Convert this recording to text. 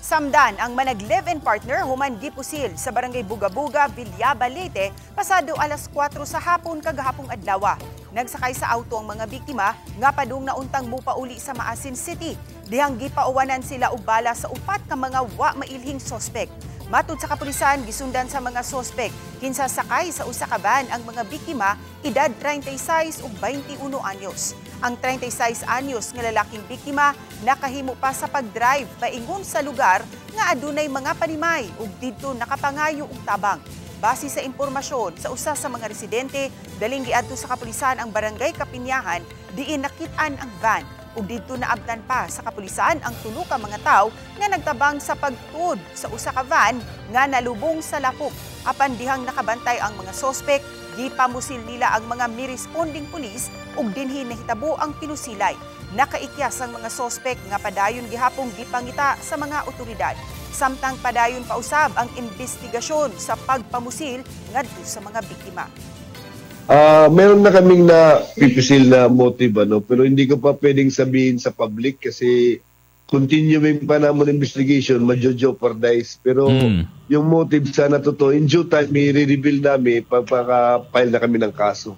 Samdan ang manag live-in partner human gipusil sa Barangay Bugabuga, Villaba, Leyte, pasado alas 4 sa hapon kagahapong adlaw. Nagsakay sa auto ang mga biktima nga padung na untang mupauli sa Maasin City. Dihang gipauwanan sila og bala sa upat ka mga wa mailhing sospek. Matud sa kapulisan, gisundan sa mga sospek kinsa sakay sa usa ka van ang mga biktima, edad 36 ug 21 anyos. Ang 36 anyos nga lalaking biktima nakahimo pa sa pag-drive paingon sa lugar nga adunay mga panimay ug didto nakapangayo og tabang. Base sa impormasyon sa usa sa mga residente, daling giadto sa kapulisan ang Barangay Kapinyahan diin nakit-an ang van ug didto naabtan pa sa kapulisan ang tulo ka mga tawo nga nagtabang sa pagtuod sa usa ka van nga nalubong sa lapok. Apan dihang nakabantay ang mga sospek, gipamusil nila ang mga mi-responding pulis ug dinhi nahitabo ang pinusilay. Nakaikyas ang mga sospek nga padayon gihapong gipangita sa mga otoridad. Samtang padayon pausab ang investigasyon sa pagpamusil ngadto sa mga biktima. Meron na kaming na pipisil na motive, ano, pero hindi ko pa pwedeng sabihin sa public kasi continuing pa naman investigation, madyo-jeopardize. Pero yung motive sana totoo, in due time, i-reveal namin pagpaka-file na kami ng kaso.